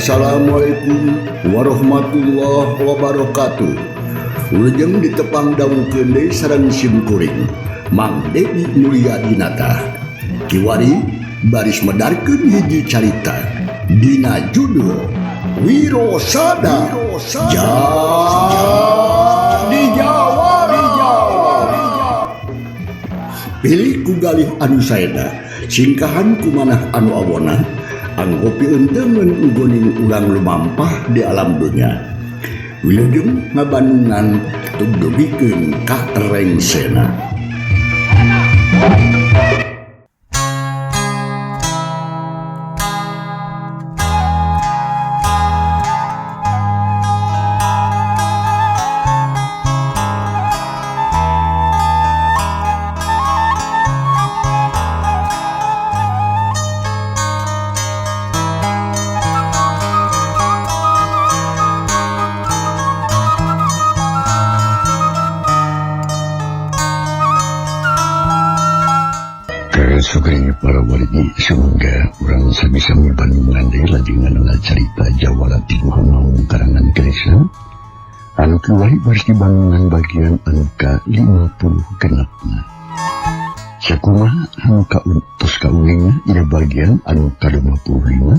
Assalamualaikum warahmatullahi wabarakatuh. Wilujeng ditepang dangukeun deui sareng sim kuring Mang Dedi Mulyadinata. Kiwari baris medarkeun hiji carita dina judul Wirosada Jadi Jawara. Pilih ku galih anu saeda, singkahan ku manah anu awona, anggo pieunteumeun nggoning urang lumampah di alam dunya. Wilujeng ngabandungan tugdugikeun ka rengsena. Sugeng para wargi, semoga urang sami-sami bandungan deui lajeng carita Jawara ti Guha karangan Kresna anu kiwari baris di Bandungan bagian anu ka-56. Sakumaha anu tos kauninga dina bagian anu ka-55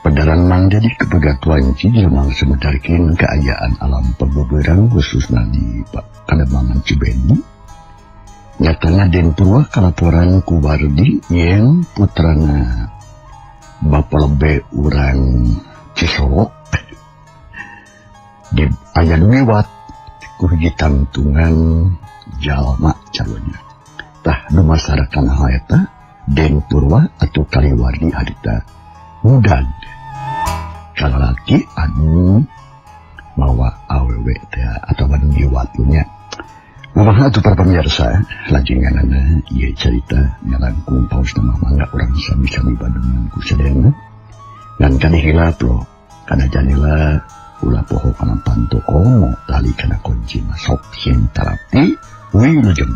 pedaran Mang Dedi kepegat wanci jelema semedarkeun kaayaan alam pabeberang khususna di Kademangan Cibendi. Nyatana Den Purwa kalaporan ku Wardi yen putrana Bapa lebe urang Cisolok di aya nu liwat ku hiji tangtungan jalma calonnya. Tah dumasarakan hal eta Den Purwa atau Kaliwardi harita mudag kalalaki anu mawa awewe teh atawa nu liwat nya. Kumaha atuh para pemirsa, lajengannana ieu carita nyalangkung paus nama mangga urang sami-sami bandungan ku sadayana. Ngan kali hilap loh, kana janela ulah poho kana panto komo tali kana kunci masuk sing tarapti wilujeng.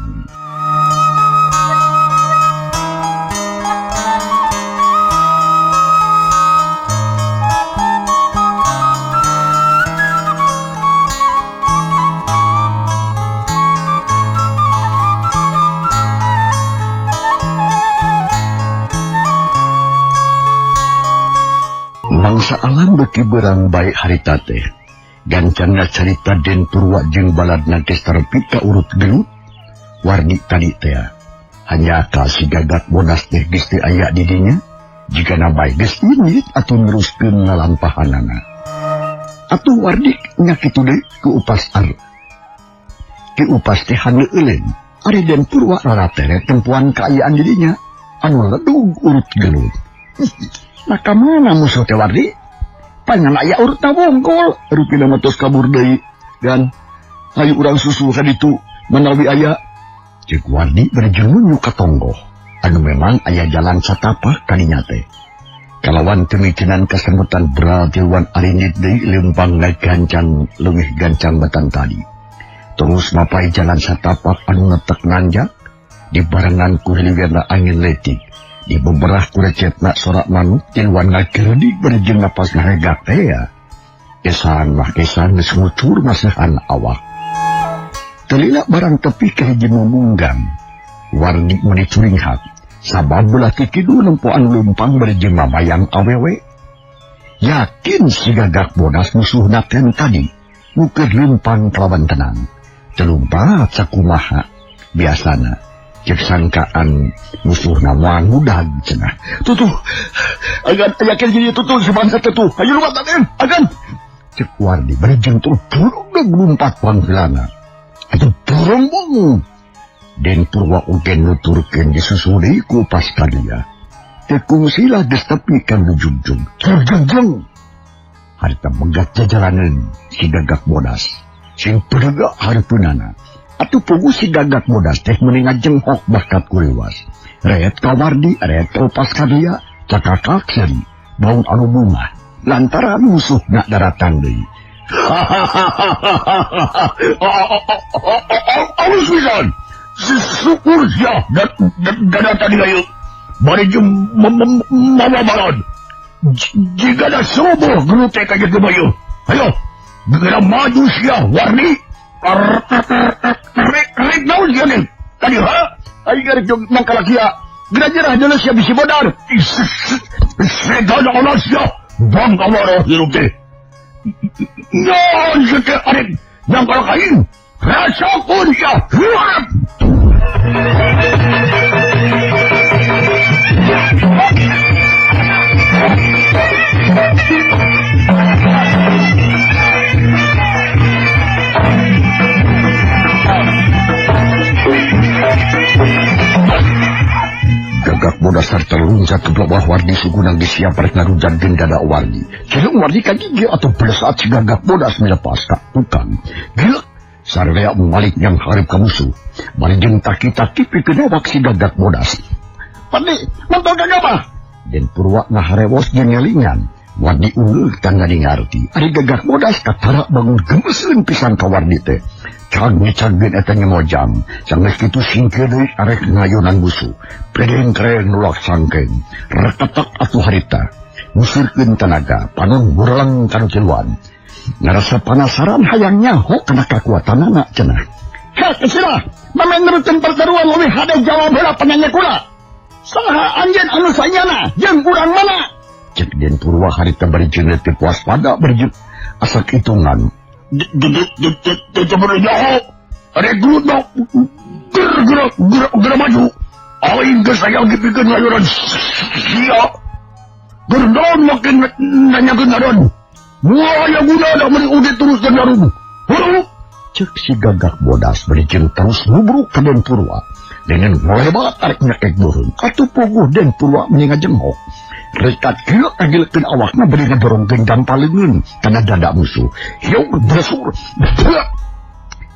Bangsa alam beki berang baik harita teh. Gancangna carita Den Purwa jeung baladna geus terepi ka urut gelut warni tadi teh. Hanya ka si Gagak Bodas teh geus teu aya di dinya, jigana bae geus indit atuh neruskeun ngalampahanana. Atuh Wardi nya kitu deui ku upas ar. Ki upas teh haneueuleun. Ari Den Purwa raratere tempuan kaayaan di dinya anu ledug urut gelut. Maka mana musuh teh Wardi? Pangan aya urut na bongkol, rupina mah tos kabur deui. Dan hayu urang susul ka ditu manawi aya. Ceuk Wardi berjungun ka tonggoh anu memang aya jalan satapak kadinya teh. Kalawan temikinan kasemutan berarti wan arinit deui leumpang gancang leuwih gancang batan tadi. Terus mapai jalan satapak anu ngetek nanjak dibarengan ku hiliwirna angin letik. Di beberah kurecetna sorak manuk tiluan ngagerdik berjeng napas ngahegak teh ya. Kesan mah kesan geus ngucur masahan awak. Telila barang tepi ka hiji munggang. Wardi meuni curinghak. Sabab belah ti kidul nempoan leumpang berjeng mamayang awewe. Yakin si Gagak Bodas musuhna teh tadi mukeun leumpang kalawan tenang. Telumpat sakumaha biasana. Cek sangkaan musuhna moal mudag cenah. Tutuh. Agan yakin jadi tutuh sebangsa tutuh. Ayo lumpat agan. Agan. Cek Wardi berjeng turun turun lumpat panggilanna. Atuh burung. Den Purwa oge nuturkeun disusul deui ku pas kadia. Teu kungsilah geus tepi ka jugjug. Jugjug. Harita megat jajalaneun si Gagak Bodas. Sing pedega hareupeunana. Atuh pugu si Gagak Bodas teh meuni ngajenghok bakat kuriwas. Reet ka Wardi, reet ka upas kadia, cakakak seuri, baun anu bungah. Lantaran musuhna daratang deui. Alus pisan. Syukur sia datang deui. Bari jeung mawa balad. Jika ada soboh gelut teh ka jelema ieu. Ayo, geura maju sia Wardi. Rek naon sia nih? Tadi ha? Aing rek jog nangkala sia. Geura nyerah jelas sia bisi bodar. Segala olah sia. Bang awaro hirup teh. Nyaon sia teh arek nangkala ka aing. Rasakeun sia. Huap. Gagak bodas sarta luncat ke bawah Wardi sugunang disiap rek ngarujatkeun dada Wardi. Cileung Wardi kagigil atau pada saat si gagak bodas melepas ka tukang. Gila sararea malik yang hareup ka musuh. Bari jeung taki-taki pikeun awak si gagak bodas. Wardi, montong gagabah. Den Purwa ngaharewos jeung ngelingan. Wardi unggeuh tangga ngarti. Ari gagak bodas katara bangun gemeseun pisan ka Wardi teh. Cag ngecagkeun eta nyemojang. Sanggeus kitu singkir deui arek ngayonan musuh. Pedeng kreng nulak sangkeng. Reketek atuh harita. Musurkeun tanaga, panon burlang kanu tiluan. Ngarasa panasaran hayang nyaho kana kakuatanana cenah. Heh, kesirah, mamen neruskeun pertaruhan leuwih hade jawab heula penanya kula. Saha anjeun anu sanyana jeung urang mana? Cek Den Purwa harita bari jeung teu waspada bari jeung asak hitungan. Maju. Aing geus hayang dipikeun layuran sia. Gerdaun makin nanyakeun ngaran. Moal aya guna da meuni udah terus dan jarum. Heuh. Cek si gagak bodas bari jeung terus nubruk ka Den Purwa. Dengan ngolebat arek nyekek beureum. Atuh puguh Den Purwa meni ngajenghok. Rekat kieu agilkeun awakna bari ngadorongkeun dampa leungeun kana dada musuh. Hieu bresur.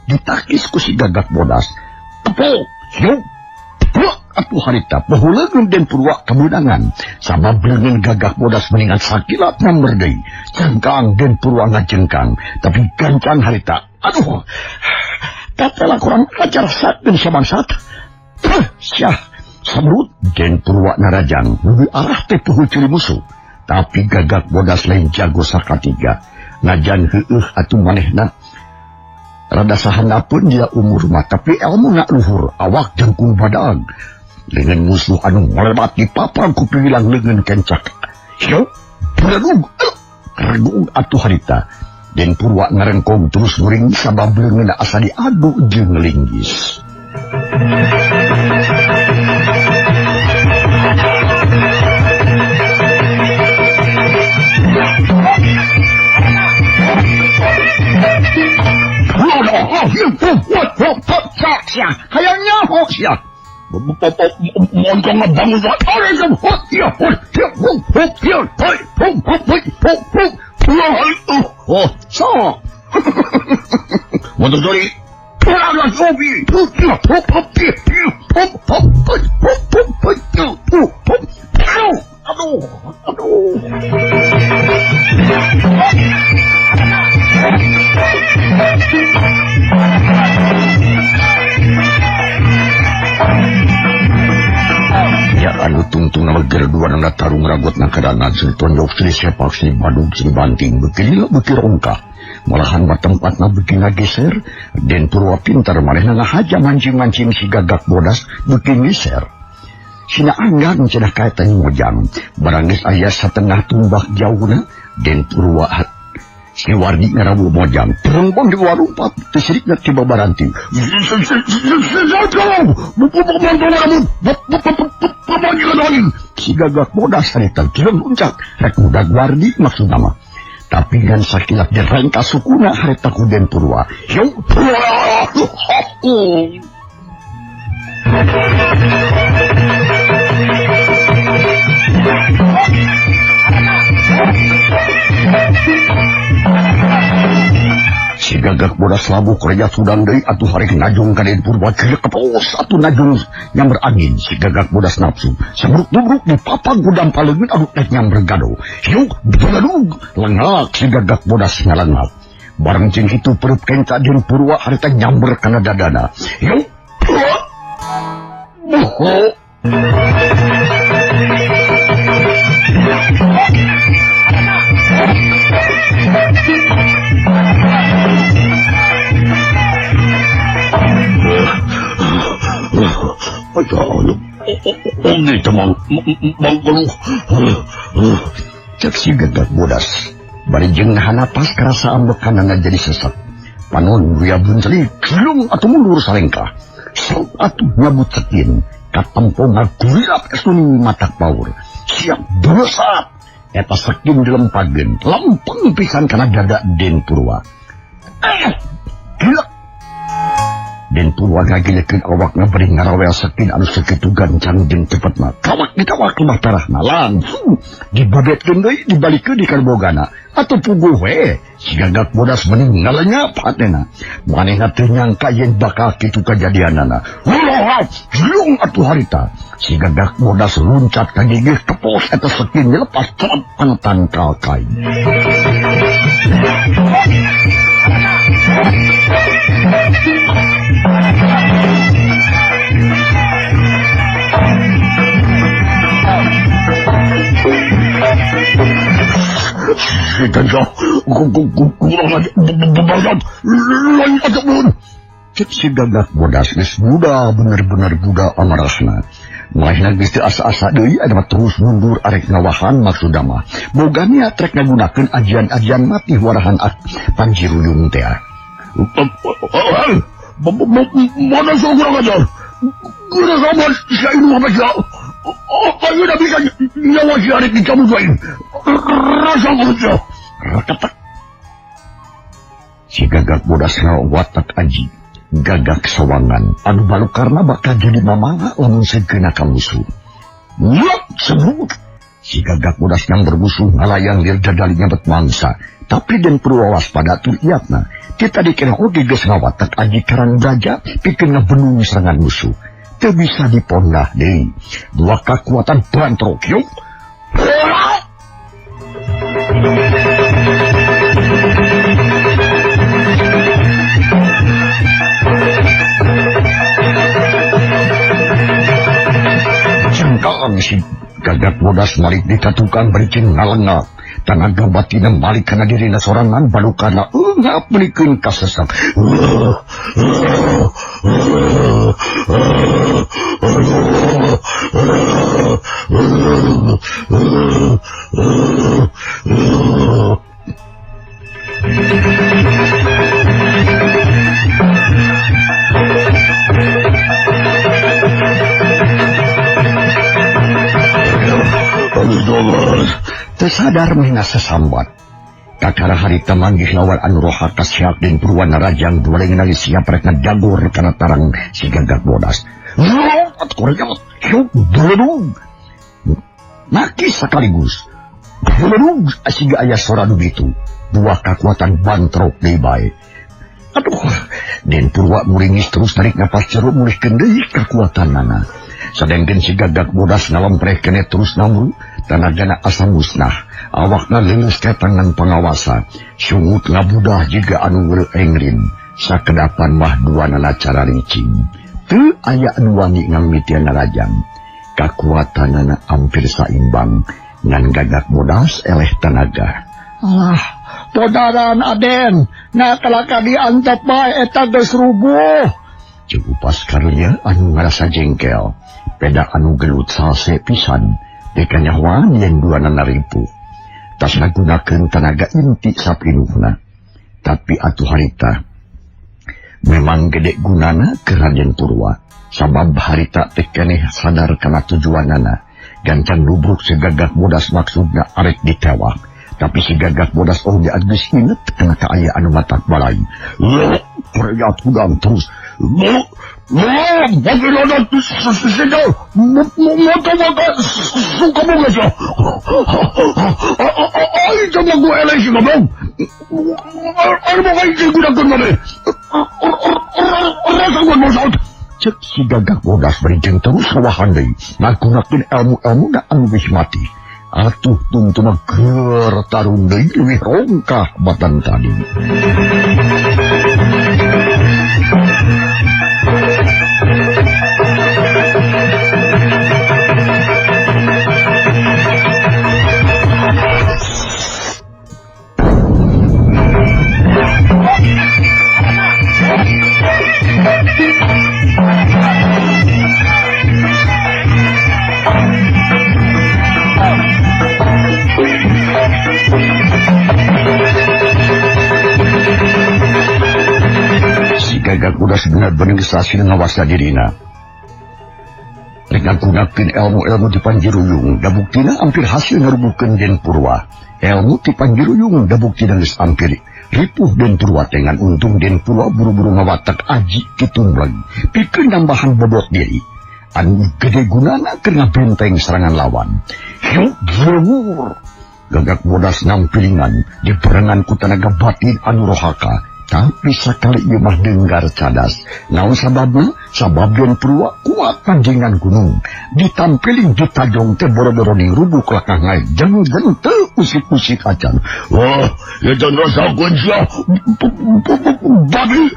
Ditakis ku si gagak bodas. Tepok. Hieu. Atuh harita pohuleun Den Purwa kameunangan. Sabab leungeun gagak bodas meningat sakilat nyamber deui. Cengkang Den Purwa ngajengkang, tapi gancang harita. Aduh. Katela kurang ajar sakeun sabangsat. Syah. Samrut Den Purwa narajang nuju arah teh puhul ciri musuh. Tapi gagak bodas lain jago sakatiga. Najan heueuh atuh manehna rada sahandapeun dia umur mah, tapi ilmu na luhur, awak jengkung badag. Leungeun musuh anu ngalebat di papang ku piwilang leungeun kencak. Hieu, beredug, regung atuh harita. Den Purwa ngarengkong terus nguring sabab leungeunna asa diadu jeung linggis. Hayang nyaho sia. Montong ngabangun Aduh, aduh. Ya anu tungtung nama gerduan na tarung ragot na kadanan sini tonjok sini sepak sini badug sini banting beuki lila beuki rongkah malahan mah tempatna beuki ngageser. Den Purwa pintar manehna ngahaja mancing-mancing si gagak bodas beuki ngiser. Sina anggang cenah kaetan mojang barang geus aya satengah tumbak jauhna. Den Purwa si Wardi ngarawu mojang perembong di warung pat tesirikna tiba baranti. Si gagak bodas harita jeleng uncak rek mudag Wardi maksudna mah, tapi ngan sakilap direngka sukuna harita ku Den Purwa. Hieu si gagak bodas labuh kerja sudang deui atuh harek najung ka Den Purwa kepos atuh najung nyamber angin. Si gagak bodas nafsu sebruk-bruk di papang gudang paleungeun anu teh nyamber gado. Hiuk begadug lengak si gagak bodas ngalengak. Bareng jeung kitu perut kenca Den Purwa harita nyamber kana dadana. Hiuk Buho. Cek si gagak bodas. Bari jeung nahan napas karasa ambekanana jadi sesak. Panon ria buncelik, gelung atuh mundur salengkah. Sok atuh nyabut cekin, katempo ngagurilap esuni matak paur. Siap beresap, eta sekin dilempageun, lempeng pisan kana dada Den Purwa. Gila. Den Purwa ngagilekeun awakna bari ngarawel sekin anu sakitu gancang jeung cepetna. Kawak ditawak lemah perahna langsung dibabetkeun deui dibalikeun di karbogana. Atuh puguh we, si gagak bodas mending ngalenyap hatena. Manehna teu nyangka yen bakal kitu kajadianana. Ulah, jelung atuh harita. Si gagak bodas luncat ka gigih tepos eta sekin dilepas celep kana tangkal kain. Cek si gagak bodas geus buda bener-bener buda amarasna. Manehna geus teu asa-asa deui aya terus mundur arek ngawahan maksudna mah. Boga niat rek ngagunakeun ajian-ajian mati warahan Panjiruyung teh. Mana kurang ajar. Guna sama saya ini apa sih? Ayo dah bisa nyawa si arek dicabut lain. Rasa manusia. Rakatak. Si gagak bodas watak aji. Gagak sawangan. Anu balukarna bakal jadi mamanga lamun segeuna ka musuh. Nyok sebut. Si gagak bodas yang bermusuh ngalayang lir dadali nyabet mangsa. Tapi Den Purwa waspada tur iatna. Kita dikira oge geus ngawatak aji Karang Braja pikeun ngabenung serangan musuh. Teu bisa dipondah deui. Dua kekuatan bentrok yuk. Cengkang si gagak bodas malik ditatukang bericin ngalengak. Tanaga batina malik kana dirina sorangan balukana eungap meulikeun kasesak. Tersadar mehna sesambat. Kakara harita manggih lawan anu roha kasiak Den Purwa narajang dua lengan siap rek ngajagor kana tarang si gagak bodas. Lompat koreot, hiup beledug. Nakis sekaligus. Beledug asiga aya sora nu bitu. Dua kekuatan bantrok deui bae. Aduh, Den Purwa muringis terus narik napas jero mulihkeun deui kekuatanana. Sadengkeun si gagak bodas ngalompreh keneh terus namru, tanagana asa musnah, awakna leunggeus ka tangan pangawasa, sungut ngabudah jiga anu engrin, sakedapan mah duanana cara licing. Teu aya anu wani ngamitian narajang. Kakuatanana hampir saimbang, ngan gagak bodas eleh tanaga. Alah, podaran Aden, na kalaka diantep bae eta geus rubuh. Ceuk upas karunya anu ngarasa jengkel. Peda anu gelut salse pisan, deka nyahoan yen duanana ripuh. Tas ngagunakeun tanaga inti sapinuhna. Tapi atuh harita memang gede gunana ke Raden Purwa. Sabab harita teh keneh sadar kana tujuanana. Gancang nubruk si gagak bodas maksudna arek ditewak. Tapi si gagak bodas oge geus inget kana kaayaan matak balai. Koreat hudang terus. Cek si gagak bodas berincing terus rawahan deui. Ngagunakeun ilmu-ilmu na anu geus mati. Atuh tungtuna keur tarung deui leuwih rongkah batan tadi. gagak bodas bener-bener geus hasil ngawasa dirina. Rek ngagunakeun ilmu-ilmu di Panjiruyung, da buktina hampir hasil ngarubuhkeun Den Purwa. Ilmu ti Panjiruyung da buktina geus hampir ripuh Den Purwa teh ngan untung Den Purwa buru-buru ngawatek aji kitumleg pikeun nambahan bobot diri. Anu gede gunana keur ngabenteng serangan lawan. Hiuk jemur. Gagak bodas nampilingan diperengan ku tenaga batin anu rohaka. Tapi sakali ieu mah denggar cadas. Naon sababna? Sabab Den Purwa kuat panjenengan gunung. Ditampiling ditajong teh boro-boro ning rubuh kelakah ngae. Jeng jeng teu usik-usik acan. Wah, ya jangan rasakeun sia. Babi.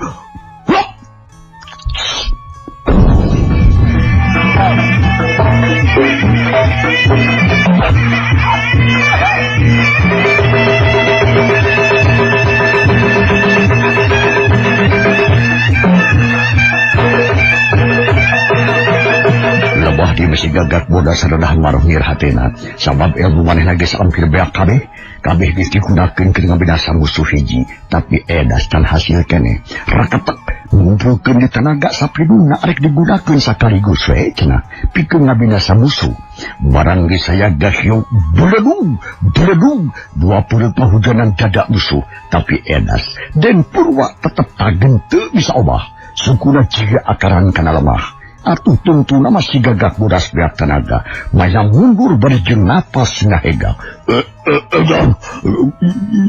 Lebah di mesi gagak bodas redah marohir hatena. Sabab ilmu manehna geus hampir beak kabeh, kabeh geus digunakeun keur ngabinasa musuh hiji, tapi edas can hasil keneh. Raketek ngumpulkeun di tenaga sapiduna arek digunakeun sakaligus we cenah pikeun ngabinasa musuh. Barang geus sayaga hiu beledug beledug dua puluh pahujanan dada musuh, tapi edas Den Purwa tetep tagen teu bisa obah. Sukuna jiga akaran kana lemah. Atuh tungtuna masih gagak bodas beak tenaga. Maya mundur bari jeung napas ngahega.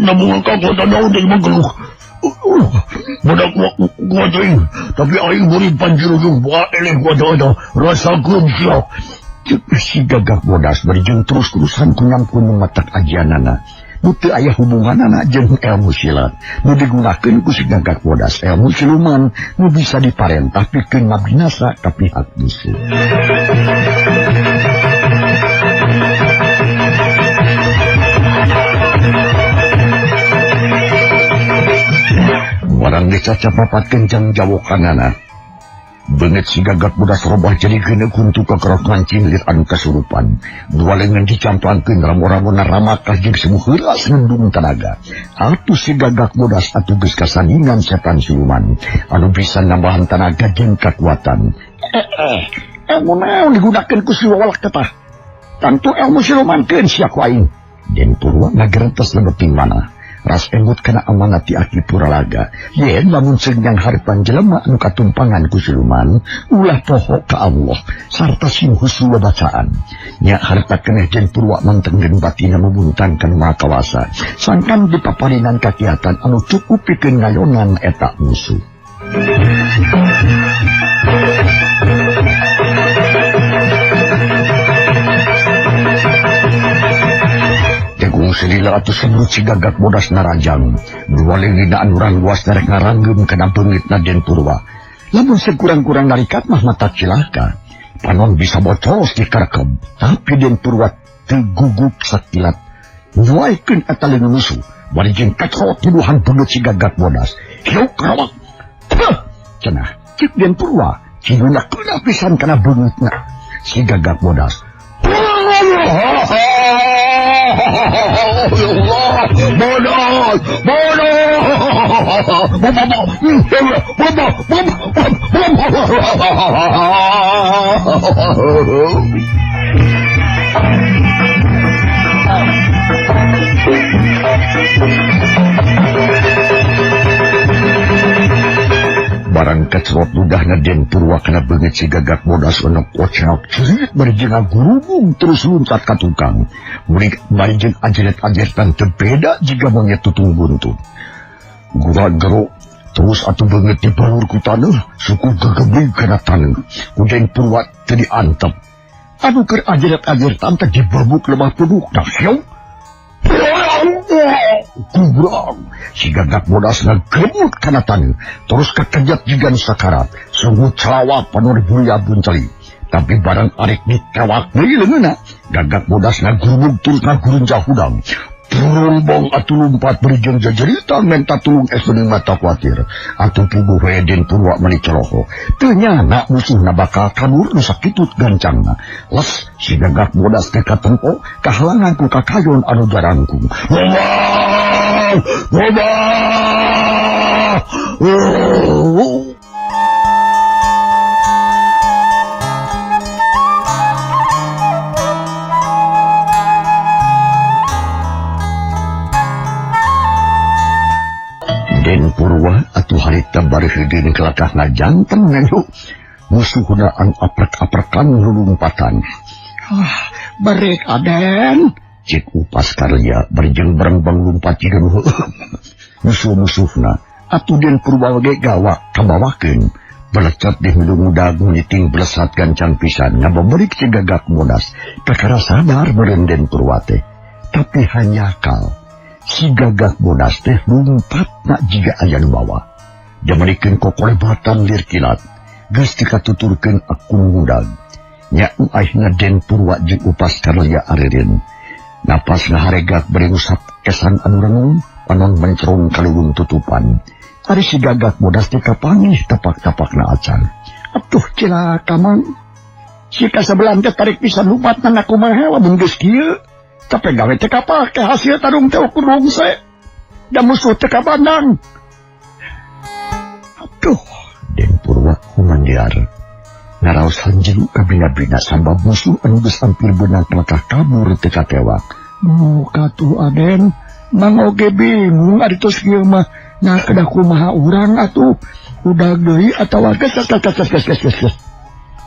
Namun kau daun deui manggeluh. Budak gua teuing, tapi aing beureum Panjiruyung buah eleh gua da rasakeun sia. Ceuk si gagak bodas bari jeung terus-terusan kunyam-kunyum matak ajianana. Nu teu aya hubunganana jeung ilmu silat. Nu digunakeun ku si gagak bodas ilmu siluman nu bisa diparentah pikeun ngabinasa ka pihak musuh. Barang dicaca papat kencang jawokanana. Beungeut si gagak bodas robah jadi geuneuh huntu kakerok mancing lir anu kasurupan. Dua lengan dicamplangkeun ramo-ramona ramakah jeung semuh heulas ngendung tenaga. Atuh si gagak bodas atuh geus kasandingan setan siluman anu bisa nambahan tenaga jeung kakuatan. Ilmu naon digunakeun ku si wawalak tetah? Tangtu ilmu siluman keun sia ku aing. Den Purwa ngagerentes lebeting mana. Ras emut kana amanat ti Aki Puralaga. Yen lamun senyang harapan jelema anu katumpangan ku siluman, ulah poho ka Allah sarta sing husu babacaan. Nya harta keneh Den Purwa mantengkeun batina mubuntang kana Maha Kawasa. Sangkan dipaparinan kakiatan anu cukup pikeun ngayonan eta musuh. Selila atuh semrut si gagak bodas narajang. Dua leungina anu rangguas darek ngaranggem kana beungitna Den Purwa. Lamun sekurang-kurang narikat mah mata cilaka. Panon bisa bocoros di karekeb. Tapi Den Purwa teu gugup sakilat. Nyuaikeun eta leungeun musuh. Bari jeung kacrot tuduhan beungeut si gagak bodas. Hiuk karawak. Puh! Cenah ceuk Den Purwa. Cinuna keuna pisan kana beungeutna si gagak bodas. Ya Allah, bodoh, bodoh, Barang kecrot ludahna Den Purwa kana beungeut si gagak bodas anu kocak cerit bari jeung ngagurubung terus luncat ka tukang. Murid bari jeung ajeret-ajeretan teu beda jiga monyet tutung buntut. Gura gero terus atuh beungeut dibalur ku taneuh, suku gegeblig kana taneuh. Ku Den Purwa teu diantep. Anu keur ajeret-ajeretan teh dibabuk lemah puduk dah hieu. Kubrang si gagak bodas ngagemut kana taneuh terus kakejat jiga nu sakarat sungguh celawak panur buya buncali. Tapi barang arek ditewak deui leungeunna gagak bodas ngagurubug terus ngagurunjah hudang. Bumbong atuh lumpat beri jeung jajeritan menta tulung es bening mata kuatir. Atuh puguh we Den Purwa meuni coloho. Teu nyana musuhna bakal kanur nu sakitut gancangna. Les si gagak bodas teh katempo kahalangan ku kakayon anu jarangkung. Wah! Wah! Purwa atuh harita bareuheudeun kelakah ngajanten ngayu musuhna anu aprek-aprekan lulumpatan. Ah, barek Aden, cek Upas Karya barjeng berembang lumpat jiga nu musuh-musuhna atuh Den Purwa ge gawa kabawakeun belecat di hulu mudag niting belesat gancang pisan ngabeberik si Gagak Bodas kakara sadar meureun Den Purwa teh tapi hanyakal si Gagak Bodas teh lumpatna jiga aya nu bawa jamanikeun kokolebatan lir kilat geus dikatuturkeun akun mudag nya akhirna Den Purwa jeung Upas Karya areureun napas ngaharegak bari ngusap kesan anu renung panon mencerong kaluwung tutupan. Ari si Gagak Bodas teh kapanggih tapak-tapakna acan. Atuh cilaka mang. Si kasabelan teh tarik pisan lupatna ngakumaha lamun geus kieu. Tapi gawe teh kapake hasil tarung teh ukur rungse. Da musuh teh kabandang. Aduh, Den Purwa humandiar. Ngaraos hanjeru kabina-bina sabab musuh anu geus hampir beunang kelakah kabur teu katewak. Muka tuh Aden, mang oge bingung ari tos kieu mah. Nah, kedah kumaha urang atuh udah deui atawa geus geus.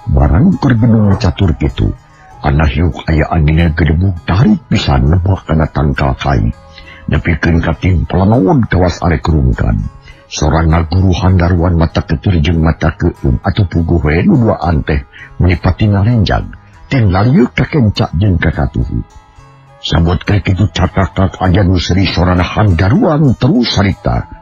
Barang keur gedung catur kitu, anah hiuk aya anginna gedebuk tarik pisan nebak kana tangkal kai. Nepikeun ka timpelanaon kawas arek rungkan. Sorana guru handaruan mata ketir jeung mata keueum atuh puguh we nu duaan teh menipati ngalenjag, ting lalieuk ka kencak jeung ka katuhu. Sabot ka kitu cakakak aya nu seuri sorana handaruan terus harita.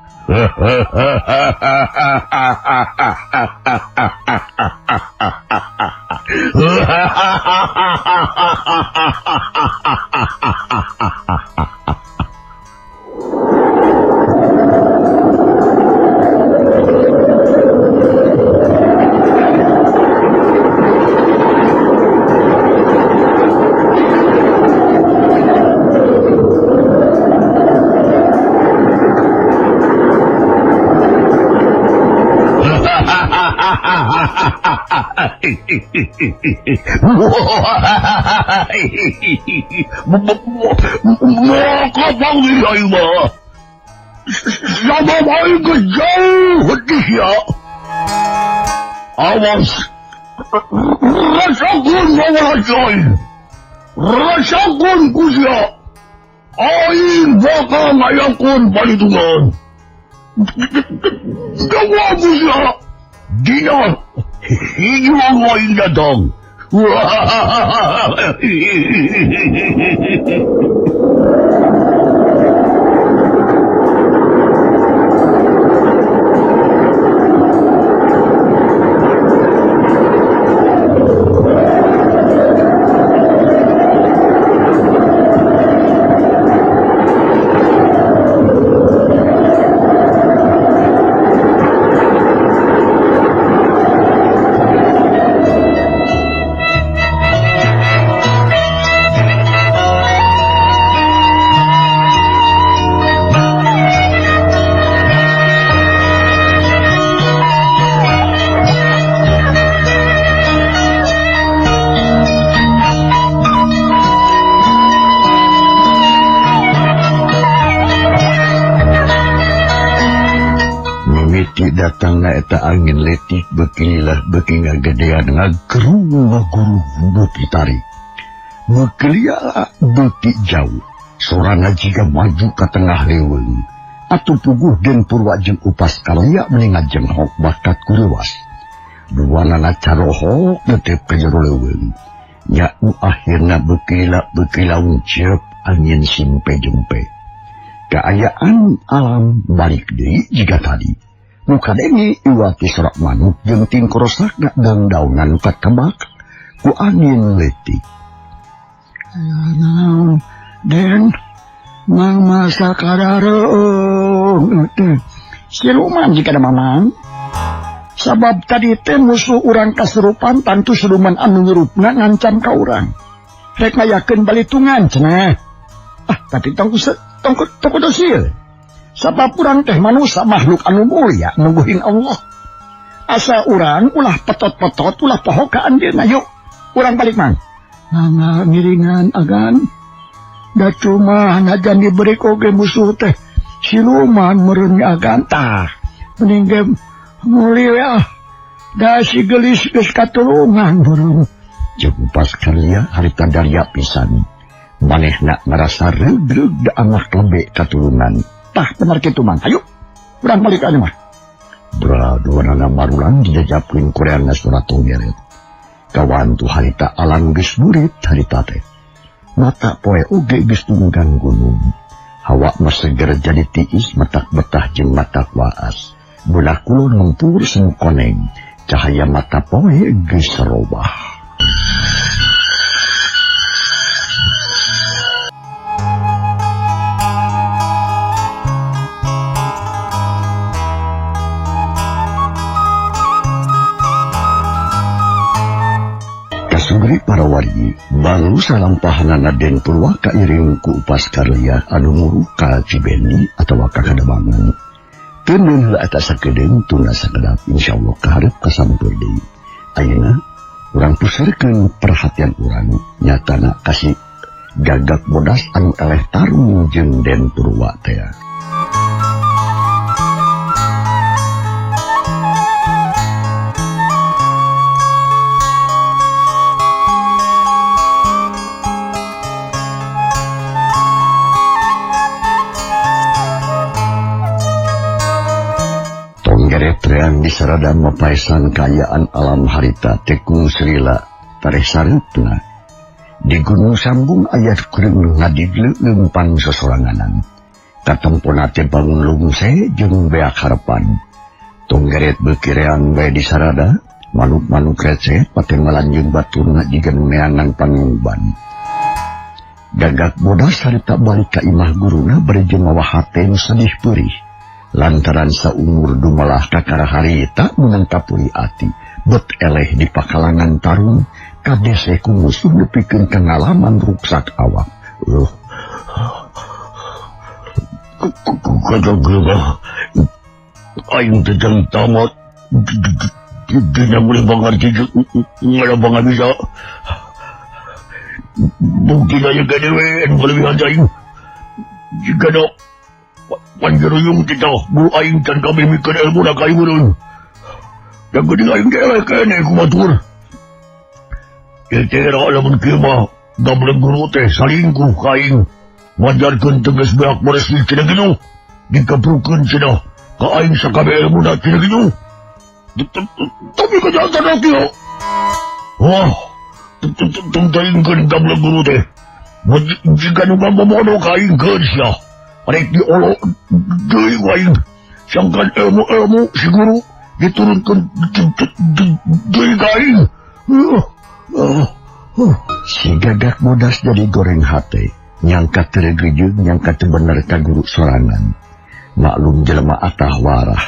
Awas, rasakeun mawarajoy, rasakeun kusia, aing bakal ngayakeun palitungan. Dawa kusia, dina hiji aing datang. Datangna eta angin letik beukilah beuki ngagedean ngagerung ngaguruh beuki tarik beuki beuki jauh sorana jiga maju ka tengah leuweung atuh puguh Den Purwa jeung Upas Karya meni ngajenghok bakat kurewas duanana carohok netep ka jero leuweung nya nu akhirna beukilah beuki laungceep angin simpe jempe kaayaan alam balik deui jiga tadi. Muka denge iwati sorak manuk jeung tingkorosakna daun-daunan katebak ku angin letik. Aya naon, Den? Mang masa karareung teh. Siluman jika ada mamang. Sabab tadi teh musuh urang kasurupan tantu siluman anu ngirupna ngancam ka urang. Rek ngayakeun balitungan cenah. Ah, tapi tong tong dosil. Sabab urang teh manusia makhluk anu mulia nungguhin Allah. Asa urang ulah petot-petot ulah poho ka anjeunna yuk. Urang balik mang. Mangga ngiringan agan. Da cuma najan diberi oge musuh teh. Siluman meureun agan tah. Mending ge mulih we ah. Da si gelis geus katulungan meureun. Jeung pas karya harita daria pisan. Manehna ngarasa reug-reug da anak lebe katulungan. Tah bener kitu mang. Hayu urang balik ka mah. Bra duanana marulang dijajapkeun koreana surat tonggeret. Kawantu harita alang geus burit harita teh. Mata poe oge geus tunggang gunung. Hawa mah seger jadi tiis matak betah jeung matak waas. Belah kulon ngempur semu koneng. Cahaya mata poe geus robah. Kasugri para wargi, baru salampahanana Den Purwa kairing ku Upas Karlia anu muru ka Cibendi atawa ka Kademangan. Teu meun heula eta sakedeung tunda sakedap insyaallah kaharep kasampeur deui. Ayeuna urang pusarkeun perhatian urang nyatana kasih Gagak Bodas anu eleh tarung jeung Den Purwa teh. Tonggeretrean di sarada mapaesan kaayaan alam harita tekung Srila tareh sareupna. Di Gunung Sambung aya kuring ngadigle leumpang sosoranganan. Katempona teh bangun lungse jeung beak harepan. Tonggeret beukirean bae di sarada, manuk-manuk receh pake ngalanjung baturna jiga nu neangan panguban. Gagak Bodas harita balik ka imah guruna bari jeung mawa hate nu sedih peurih. Lantaran saumur dumalah kakara harita meunang kapuri ati, bet eleh di pakalangan tarung kadese ku musuh nepikeun ka ngalaman ruksak awak. Aing teh jang tamat dina mulih bangarti ngalabangan bisa. Bukti aya gede we anu kalebihan aing. Jigana panjeruyung teh guru aing can kabeh mikeun ilmu na ka aing meureun. Da geuning aing teh eleh keneh ku batur. Teh lamun kieu mah gableng guru teh salingkuh ka aing. Ngajarkeun teh geus beak beresih cenah kitu. Dikeprukeun cenah ka aing sakabeh ilmuna cenah kitu. Tapi kejahatan kieu. Wah, tungtungkeun gableng guru teh. Jika nu ngabobodo ka aing keun sia. Rek diolo deui ku aing. Sangkan ilmu-ilmu si guru diturunkeun deui ka aing. Si Gagak Bodas jadi goreng hate, nyangka teu regejeug, nyangka teu bener ka guru sorangan. Maklum jelema atah warah,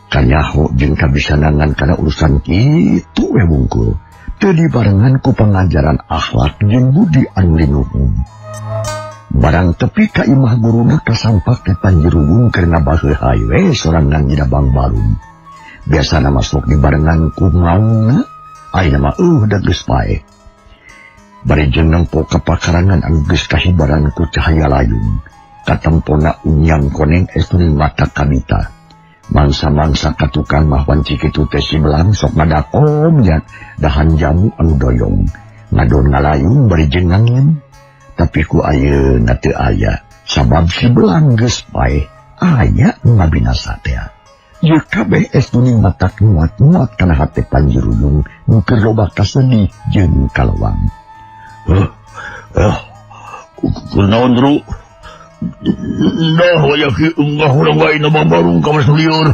kanyaho jeung kabisanangan kana urusan kitu we wungkul. Teu dibarengan ku pangajaran akhlak jeung budi anu linuhun. Barang tepi ka imah guruna kasampak teh Panjeruyung keur ngabaheuhay we sorangan dina bangbalung. Biasana masuk dibarengan ku maungna, ayeuna mah da geus paeh. Bari jeung nempo ka pakarangan anu geus kahibaran ku cahaya layung. Katempona unyang koneng estuning mata kabita. Mangsa-mangsa ka tukang mah wanci kitu teh si belang sok ngadakom nya dahan jamu anu doyong. Ngadon ngalayung bari jeung ngangin. Tapi ku ayeuna teu aya sabab si belang geus paeh aya nu ngabinasa teh. Ieu kabeh estuning mata muat-muat kana hate Panjeruyung nu keur loba kasedih jeung kalewang. Kunaon Ru? Nah, wayah kieu enggah urang wae na bambarung ka mas lieur.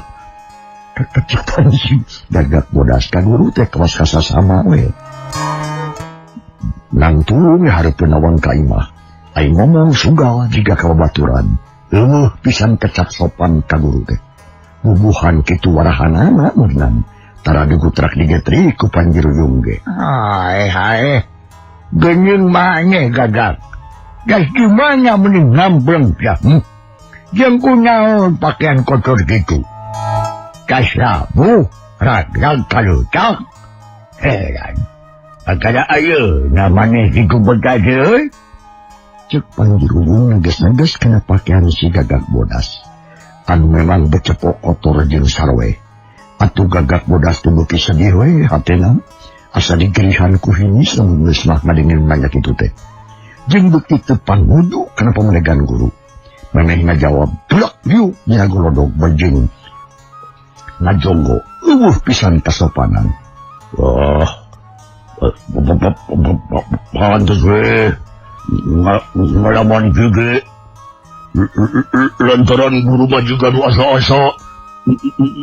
Kekecipan si Gagak Bodas ka guru teh kawas kasasama we. Nangtung hareupeun nawang ka imah. Aing ngomong sugal jiga ka babaturan. Eueuh pisan kecap sopan ka guru teh. Bubuhan kitu warahanana meunang. Tara digutrak digetri ku Panjeruyung ge. Hae hae. Geuning maneh Gagak. Gas gimana mending ngambleng ya? Jeung kunaon pakaian kotor gitu. Kasabu ragrag kalutak. Heran. Akada ayeuna maneh kitu betah deui. Cek Panjiruyung neges-neges kana pakaian si Gagak Bodas anu memang becepok kotor jeung sarwe. Atuh Gagak Bodas teh beuki sedih we hatena asa digerihan ku hinis lamun geus mah ngadengin nanya kitu teh. Jeung beuki teu pangudu kana pamenegan guru. Memeh ngajawab blek diuk nya golodog bejing ngajonggo eueuh pisan kasopanan. Wah, pantes we ngalaman juga lantaran guru mah juga nu asa-asa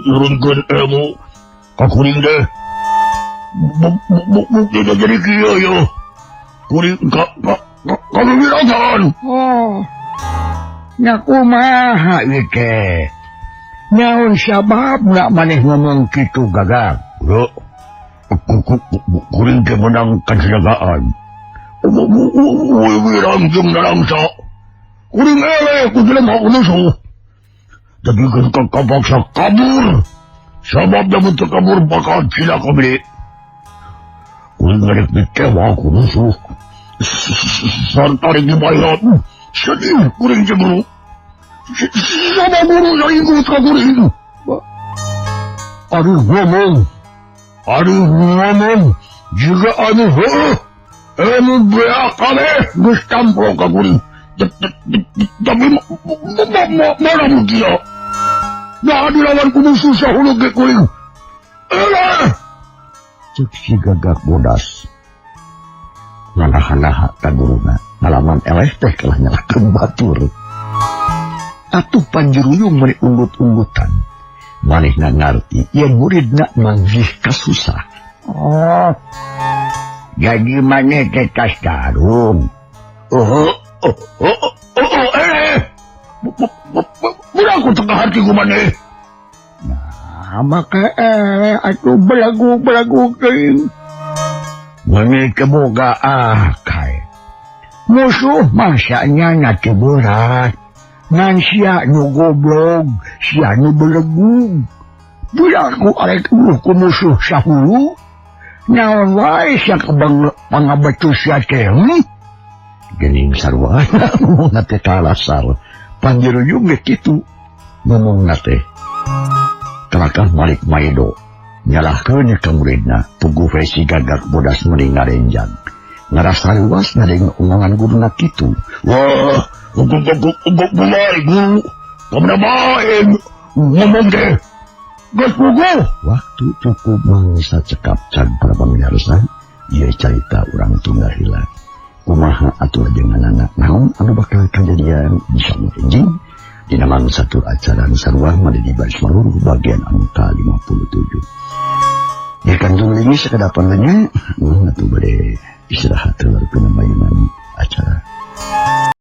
nurunkeun ilmu ka kuring teh. Bukti jadi kieu yo. Kuring ka kawirasan. Oh. Nya kumaha ieu teh? Naon sababna maneh ngomong kitu Gagak? Kuring teh menang kaciragaan. Wirang jeung narangsa. Kuring eleh ku jelema musuh. Jadi kan kapaksa kabur. Sabab lamun teu kabur bakal cilaka beli. Kuring rek ditewak ku musuh. Sarta rek dibayar. Sedih kuring jeung guru. Sama guru salingkuh ka kuring. Aduh ngomong. Aduh ngomong. Jiga anu heueuh. Emu beak kabeh geus tampo ka kuring. Tapi mana mugia. Nah dilawan ku musuh sahulu ge kuring. Eleh. Cek si Gagak Bodas nganaha-naha ka guruna ngalaman eleh teh kalah nyalahkeun batur. Atuh Panjiruyung meuni unggut-unggutan. Manehna ngarti yen muridna manggih kasusah. Oh. Jadi maneh teh tas tarung. Budak ku teu kaharti ku maneh. Nah, maka atuh belagu-belagu teuing. Maneh teh boga akal. Musuh masanya na teu berat. Ngan sia nu goblog, sia nu belegug. Budak ku arek uluh ku musuh sahulu. Naon wae sia pangabetu sia teh. Geuning sarua ngomongna teh kalasar. Panjiruyung ge kitu ngomongna teh. Kalakah Malik Maedo nyalahkeun ka muridna puguh we si Gagak Bodas meuni ngarenjang. Ngarasa luas ngadeng omongan guruna kitu. Wah, guru, kamana bae ngomong teh. Geus puguh. Waktu cukup mangsa cekap can para pamirsa, ieu carita urang tunggal heula. Kumaha atuh ajenganana naon anu bakal kajadian insyaallah enjing dina mangsa tur acara nu sarua mah di baris maluruh bagian anu ka-57. Ya kantung lagi sakadapan nya, atuh bade istirahat heula rupina mayunan acara.